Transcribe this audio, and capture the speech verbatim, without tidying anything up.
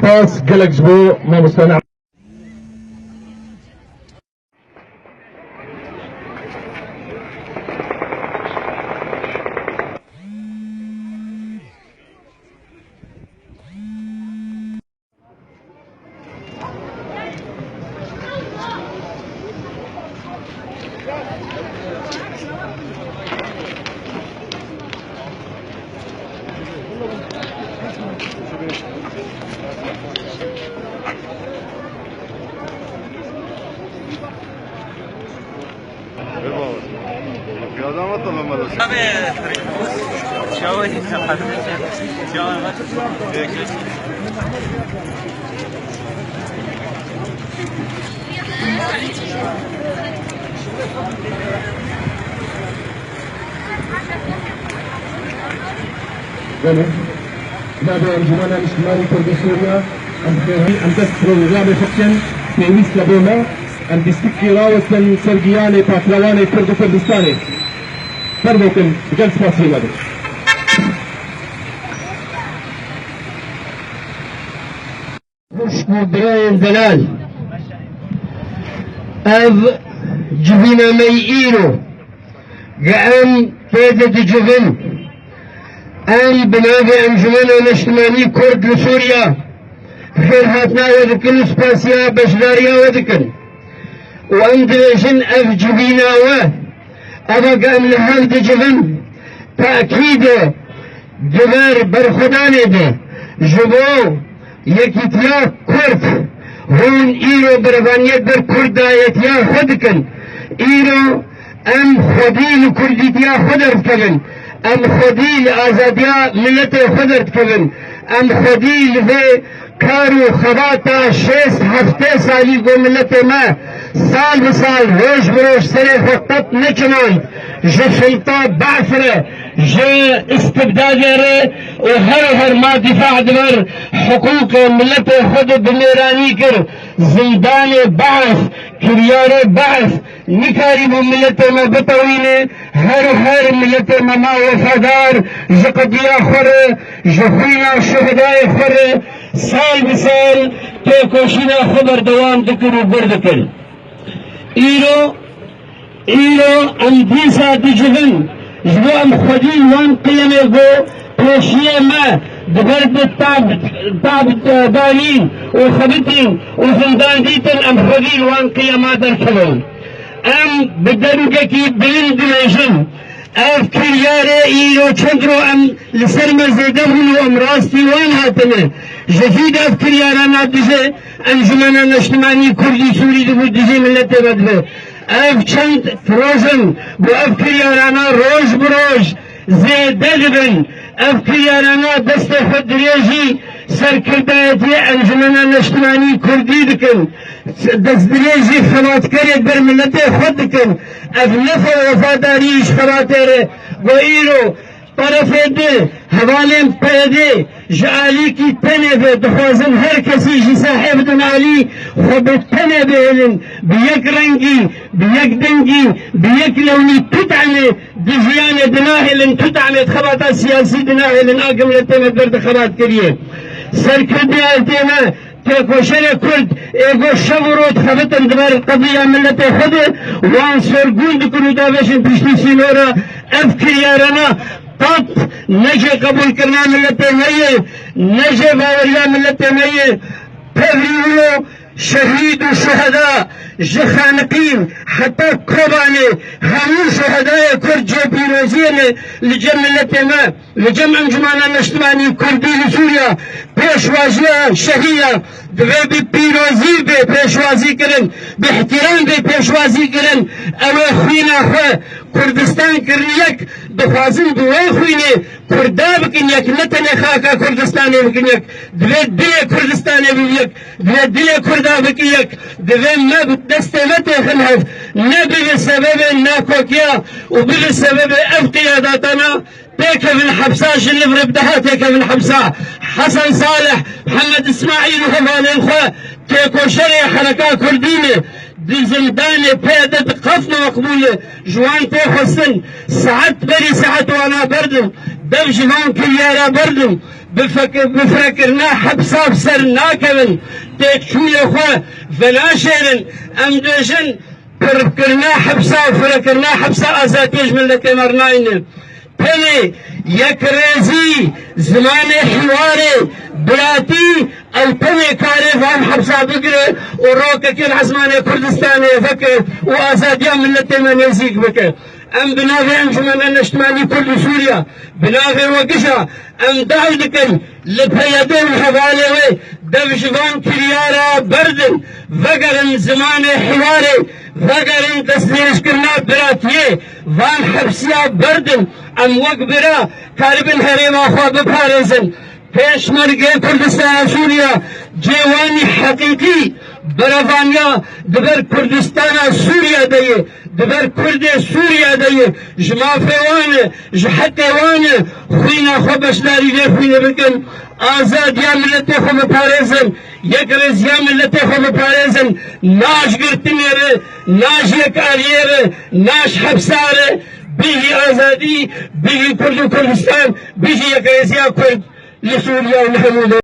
Spas gelek ji bo mamoste Ne'm. Belê. Navê Encûmena Niştimanî Kurdî Sûriya, em xêrî, em dest programê xwe bikin, pêwîst e bo me, em dîstikî rawestin ser giyanê pakrawanê Kurd û Kurdistanê. Fermo kin, bi gel spasiyê me dikin. Xwişk û birayên delal, ev civîna me yî îro, ge em tê de dicivin, em bi navê Encûmena Neştimanî Kurd li Sûriya xêrhatina we dikin û spasiya beşdariya we dikin. Û em dibêjin ev civîna we, eva ge em li hev dicivin, tekîd e di ber berxwedanê de ji bo yekîtiya Kurd, hûn îro berevaniyê ber Kurdayetiya xwe dikin. Îro em xwedî li Kurdîtiya xwe derdikevin. Em xwedî li azadiya miletê xwe derdikevin. Em xwedî li vê kar û xebata şêst heftê salî ku miletê me sal bi sal, roj bi roj serê xwe qet neçimand, ji sulta Be'f re, ji istibdadê re û her û her ma dîfa di ber hiqûqê miletê xwe de bi mêranî kir, zindanê Be'f, kiryarê Be'f, nikarîbû miletê me bitewîne, her û her miletê me ma wefadar ji qediya xwe re, ji xwîna şuhedayê xwe re sal bi sal têkoşîna xwe berdewam dikir û gur dikir. Îro, îro em dîsa dicivin, ji bo em xwedî wan qiyemê ku pêşiyê me di ber de tab, tab, danîn û xebitîn û zindan dîtin, em xwedî li wan qiyema derkevin. Em bi dengekî bilind dibêjin, ev kiryarê îro çend ro em li ser me zêde bûn û em rastî wan hatine. Ji vî de ev kiryarana dijî Encûmena Neştimanî Kurdî Sûrî dibû, dijî miletê me dibe. Ev çend roj in ku ev kiryarana roj bi roj zêde dibin. Ev kiryarana destê xwe dirêjî serkirdayetiyê Encûmena Neştimanî Kurdî dikin. Destdirêjî xebatkerê ber miletê xwe dikin. Ev ne xwe wefadarî ji xebatê re. Ku îro terefê di hevalên P Y D ji alîkî tenê ve dixwazin her kesî jî sahê bidin alî xwe bi tenê bihêlin, bi yek rengî, bi yek dengî, bi yek lewnî tu tanê di jiyanê dinahêlin, tu tanê di xebata siyasî dinahêlin, a ke miletê me ber di xebat kiriye. Serkirdeyê me Têkoşerê Kurd ê ku şev û roj dixebitin di ber qediya miletê xwe de, wan sorgûn dikin û davêjin piştî sînora. Ev kiryarana qet ne jê qebûlkirina miletê me ye, ne jê baweriya miletê me ye. Tevlî wilo şehîd û şuheda ji Xaniqîn heta Kobanê hemû şuhedayê Kurd cê pîroziyê ne li cem miletê me. Li cem Encûmena Neştimanî Kurdî li Sûriya pêşwaziya şehî ya, divê bi pîrozî bê pêşwazî kirin, bi ihtiram bê pêşwazî kirin. Ew ê xwîna xwe Kurdistan kirin yek, dixwazin bi wê xwînê Kurda bikin yek, ne tenê xaka Kurdistanê bikin yek, divê dilê Kurdistanê bin yek, divê dilê Kurda bikin yek, divê me bi destê me têxin hev, ne bibe sebebê nakokiya û bibe sebebê ev qiyadatana. Têkevin hepsa, ji li vir bi daha têkevin hepsa. Hesen Salih, Mihemed Îsmaîl û hevalên xwe têkoşerê hereka Kurdî ne. Di zindanê P Y D di qet ne meqbûl e. Ji wan tê xwestin, saet berî saet wana berdin, dev ji van kiryara berdin, bi fek-, bi firekirina hepsa bi ser nakevin, têkçûnê xwe venaşêrin. Em dibêjin, pirkirina hepsa û firekirina hepsa azadiyê ji miletê me re nayne. Tenê yekrêzî, zimanê hîwarê, biratî, ew tenê karê van hepsa bigire û rokekê li esmanê Kurdistanê veke û azadiya miletê me nêzîk bike. Em bi navê Encûmena Neştimanî Kurd û Sûriya, bi navê we gija, em dav dikin li P Y D û hevalê wê dev ji van kiryara berdin, vegerin zimanê hîwarê, vegerin destnîşkirina biratiyê, van hepsiya berdin. Em wek bira karibin herêma xwe biparêzin. Pêşmergê Kurdistana Sûriya cêwanî heqîqî berevaniya di ber Kurdistana Sûriya de ye, di ber Kurdê Sûriya de ye. Ji mafê wan e, ji heqê wan e, xwîna xwe beşdarî vê xwînê bikin. Azadiya miletê xwe biparêzin, yekrêziya miletê xwe biparêzin. Na ji girtinê re, na ji yekariyê re, na ji hepsa re. Bijî azadî, bijî Kurd û Kurdistan, bijî yekrêziya Kurd li Sûriye û li hemû